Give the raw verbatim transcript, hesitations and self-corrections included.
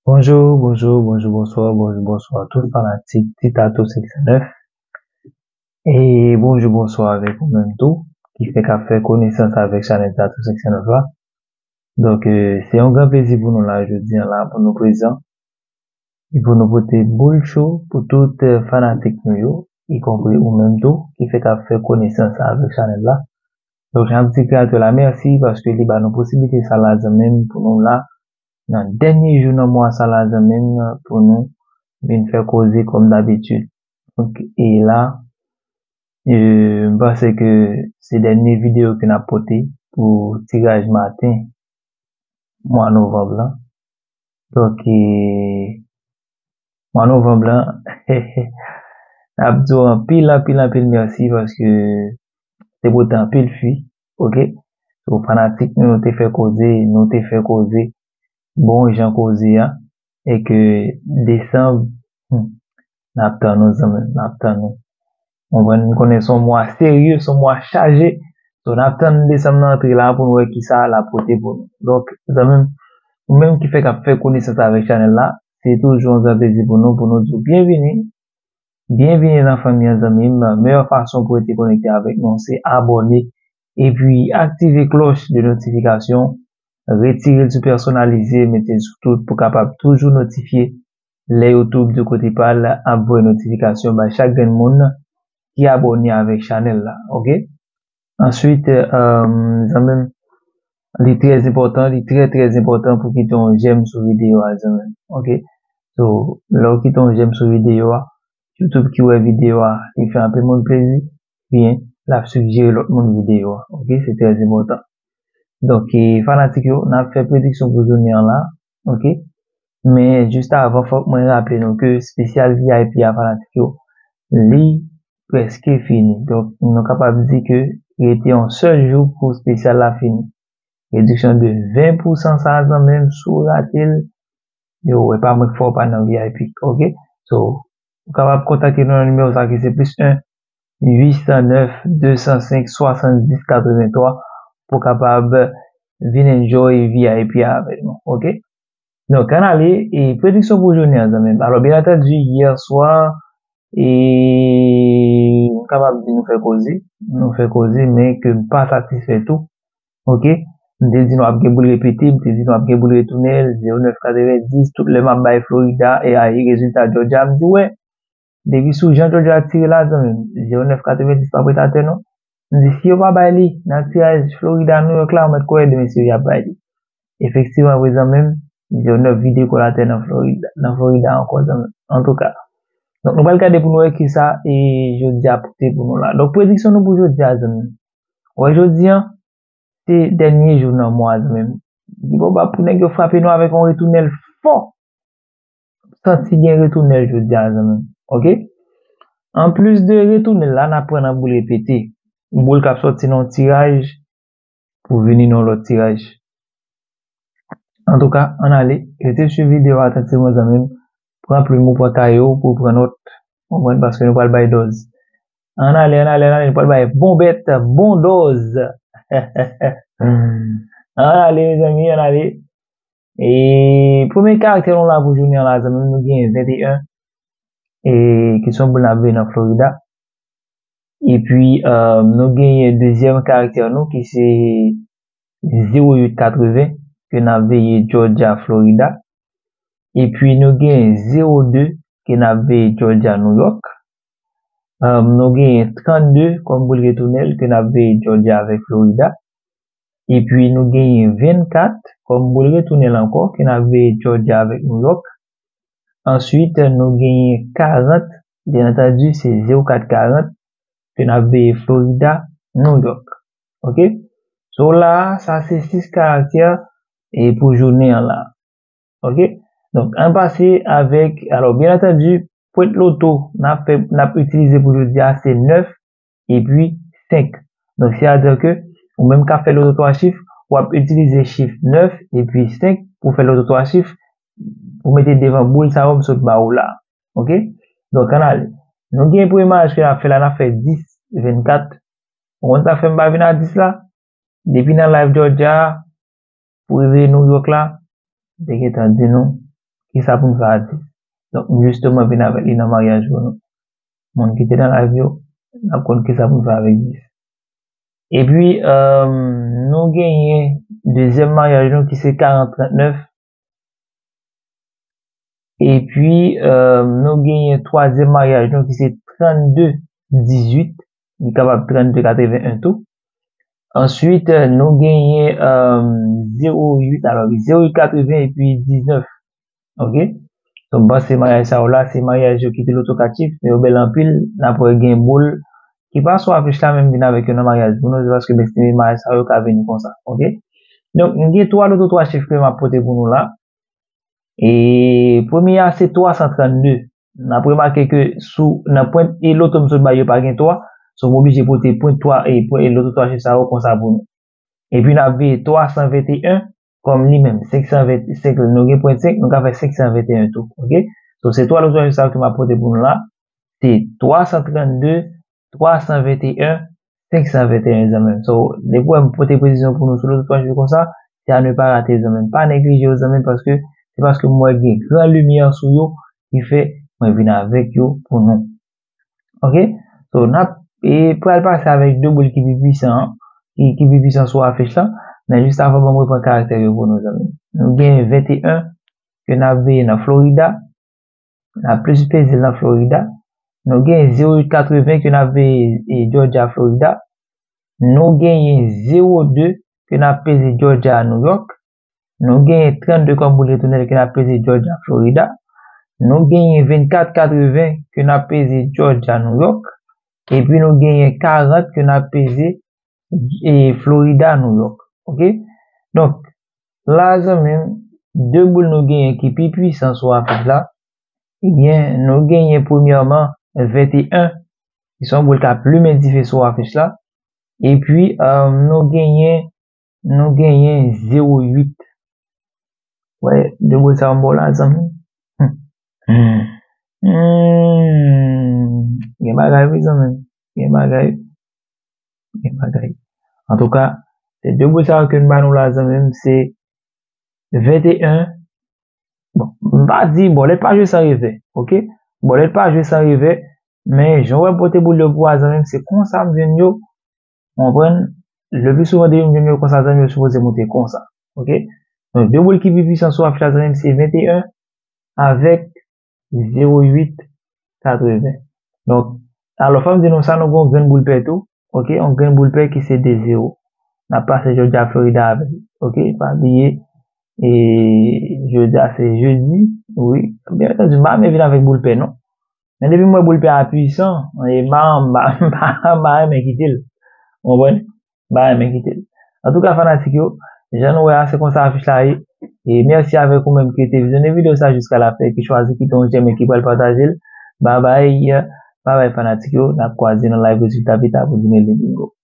Bonjou, bonjou, bonjou, bonswa, bonjou, bonswa tout fanatik Ti Tatou senk san nèf. E bonjou, bonswa avèk ou menm tou, ki fèk ap fè konesans avèk chanèl Tatou senk san nèf la. Donk, eh, se yon gran plezi pou nou la jodi an la, pou nou prezan. E pou nou pote boul cho pou tout, eh, fanatik nou yo, ikonpri ou menm tou, ki fèk ap fè konesans avèk chanèl la. Donk, n ap di kreyatè la mèsi paske li ba nou posiblite sa la, zanmi m, pou nou la nan dènye jou nan mwa sa la, zanmi m, pou nou vin fè koze kòm dabitid. Donk, e la, eh, m panse ke se dènye videyo ke n ap pote pou tiraj maten mwa novanm lan. Donk, eh, mwa novanm lan, n ap di w anpil, anpil, anpil mèsi paske te pote anpil fwi, oke? So, fanatik nou, nou te fè koze, nou te fè koze, bon jan koze a, e ke desanm, hmm, n ap tann nou, zanmi, n ap tann nou. Konprann, m konnen se yon mwa serye, se yon mwa chaje. So, n ap tann desanm nan antre la pou nou wè kisa l ap pote pou nou. Donk, zanmi m, ou menm ki fèk ap fè konesans avèk chanèl la, se toujou yon gran plezi pou nou, pou nou di w byenvini. Byenvini nan fanmi an, zanmi m. Meyè fason pou rete konekte avèk nou, se abòne epi aktive klòch de notifikasyon, retire l sou pèsonalize, mete l sou tout pou kapab toujou notifye lè YouTube de kote pa l ap voye notifikasyon bay chak grenn moun ki abòne avèk chanèl la, oke? Answit, eh, zanmi m, li trè enpòtan, li trè, trè enpòtan pou kite yon jèm sou videyo a, zanmi m, oke? So, lè w kite yon jèm sou videyo a, YouTube ki wè videyo a, li fè anpil moun plezi, byen, l ap sijere lòt moun videyo a, oke? Se trè enpòtan. Donk, eh, fanatik yo, n ap fè prediksyon pou jounen an la, oke? Men, jis avan, fòk mwen raple nou ke espesyal V I P a, fanatik yo, li prèske fini. Donk, nou kapab di ke rete yon sèl jou pou espesyal la fini. Rediksyon de ven pousan sa a, zanmi m, si w rate l, yo, e pa mwen k fè w pa nan V I P, oke? So, ou kapab kontakte nou nan nimewo sa ki se plis en, uit san nèf, de san senk, swasanndis, katrevenntwa pou kapab vin enjoy V I P a avèk nou, oke? Donk, ann ale, e prediksyon pou jounen an, zanmi m. Alò, byen antandi, yè swa, e m kapab di nou fè koze, nou fè koze, men ke m pa satisfè tou, oke? M te di nou ap gen boul repete, m te di nou ap gen boul retounen, zewo nèf katrevendis, tout lè m ap bay Florida, e a, e rezilta Georgia, m di, wè, depi sou jan Georgia tire la, zanmi m, zewo nèf katrevendis pa ret atè non. M di, si yo pa bay li nan tiraj Florida, New York la, ou mèt kwè demen se yo y ap bay li. Efektivman, vre zanmi m, zewo nèf vide kò l atè nan Florida, nan Florida ankò, zanmi m. Antouka. Donk, nou pral gade pou nou wè kisa e jodi a pote pou nou la. Donk, prediksyon nou pou jodi a, zanmi m. Wè, jodi a, se dènye jou nan mwa a, zanmi m. Li pwobab pou nèg yo frape nou avèk yon retounèl fò. Santi gen retounèl jodi a, zanmi m. Oke? Anplis de retounèl la, n ap pran nan boul repete. Boul k ap sòti nan yon tiraj pou vini nan yon lòt tiraj. Antouka, ann ale, rete swiv videyo a atantivman, zanmi m. Pran plim ou, pran kaye w pou w pran nòt. Konprann? Paske nou pral bay dòz. Ann ale, ann ale, ann ale, nou pral bay bon bèt, bon dòz. Ann ale, mezanmi, ann ale. E premye karaktè nou la pou jounen an la, zanmi m, nou gen venteyen, e ki se yon boul n ap veye nan Florida. Epi, eh, nou genyen dezyèm karaktè nou ki se zewo uit katreven, ke n ap veye Georgia, Florida. Epi nou genyen zewo de ke n ap veye Georgia, New York. Eh, nou genyen trannde kòm boul retounèl ke n ap veye Georgia avèk Florida. Epi nou genyen vennkat kòm boul retounèl ankò ke n ap veye Georgia avèk New York. Answit, nou genyen karant, byen antandi, se zewo kat karant ke n ap veye Florida, New York. Oke? So la, sa se sis karaktè e pou jounen an la. Oke? Donk, ann pase avèk, alò, byen antandi, pwent loto n ap fè, n ap itilize pou jodi a, se nèf epi senk. Donk, sètadi ke ou menm k ap fè loto twa chif, w ap itilize chif nèf epi senk pou fè loto twa chif, pou mete devan boul sa yo m sot ba ou la. Oke? Donk, ann ale. Nou gen premye mayaj ke n ap fè la, n ap fè dis, vennkat. Ou konn sa k fè m pa vin a dis la? Depi nan live Georgia a, pou rive New York la, m te gentan di nou kisa pou n fè a dis. Donk, m jisteman vin avèk li nan maryaj pou nou. Moun ki te nan live yo, n ap konn kisa pou n fè avèk dis. Epi, euh, nou genyen dezyèm maryaj nou ki se karant trannèf. Epi, euh, nou genyen twazyèm maryaj nou ki se trannde dizuit. Li kapab trannde katreven en tou. Answit, euh, nou genyen euh, zewo uit, alò, zewo uit katreven epi diznèf. Ok? Donk, m panse maryaj sa yo la, se maryaj yo ki te lotokachif, men yo bèl anpil. N ap wè gen boul ki pa sou afich la, men m vin avèk yo nan maryaj pou nou, se paske m estime maryaj sa yo ka vini konsa. Ok? Donk, m gen twa loto twa chif ke m ap pote pou nou la. E premye a se twa san trannde. N ap remake ke sou nan pwent e loto m sot bay yo pa gen twa, so m oblije pote pwent twa e pwent e loto twa chif sa yo konsa pou nou. Epi n ap veye twa san venteyen kòm li menm, senk san venteyen, nou gen pwent senk, nou ka fè senk san venteyen tou, ok? So, se twa loto twa chif sa yo ke m ap pote pou nou la, se twa san trannde, twa san venteyen, senk san venteyen zanmi m. So, depi w wè m pote presizyon pou nou sou loto twa chif konsa, se a ne pa rate zanmi m. Pa neglije yo zanmi m, paske se paske m wè gen gran limyè sou yo ki fè mwen vin avèk yo pou nou. Ok? So, n ap e pral pase avèk de boul ki pi pwisan an, ki, ki pi pwisan sou afich la. Men jis avan, ban m repran karaktè yo pou nou zanmi m. Nou gen venteyen ke n ap veye nan Florida. N ap plis peze l nan Florida. Nou gen zewo uit katreven ke n ap veye e, Georgia, Florida. Nou genyen zewo de ke n ap peze Georgia, New York. Nou genyen trannde kòm boul retounen ke n ap peze Georgia, Florida. Nou genyen vennkat katreven ke n ap peze Georgia, New York. Epi nou genyen karant ke n ap peze e, Florida, New York. Ok? Donk, la zanmi m, de boul nou genyen ki pi pwisan sou afich la, ebyen, nou genyen premyèman venteyen, ki se yon boul k ap limen dife sou afich la. Epi, euh, nou genyen, nou genyen zewo uit. Wè, de boul sa yo m ba w la, zanmi m. Hmm. Hmm. Gen bagay, wi, zanmi m. Gen bagay. Gen bagay. Antouka, se de boul sa yo ke m ba nou la, zanmi m, se venteyen. Bon, m pa di bòlèt pa jwe san revè, ok? Bòlèt pa jwe san revè, men jan w wè m pote boul yo pou w a, zanmi m, se konsa m jwenn yo. Ou konprann? Le pli souvan, depi m jwenn yo konsa, zanmi m, yo sipoze moute konsa, ok? Donk, de boul ki pi pwisan sou afich la, zanmi m, se venteyen avèk zewo uit katreven. Donk, alò, fò m di nou sa, nou gen yon grenn boul pè tou, ok? Yon grenn boul pè ki se de zewo. N ap pase Georgia, Florida avè l, ok? Pa bliye, e jodi a se jedi, wi. Byen antandi, m pa renmen vin avèk boul pè, non. Men depi m wè boul pè a pwisan, e m pa, m pa, m pa, m pa renmen kite l. Ou konprann? M pa renmen kite l. Antouka, fanatik yo, jan nou wè a, se konsa afich la ye. E mèsi avèk ou menm ki te vizyonnen videyo sa jiska lafen, ki chwazi kite yon jèm e ki pral pataje l. Babay, babay fanatik yo, n ap kwaze nan live rezilta pita pou di nou le bingo.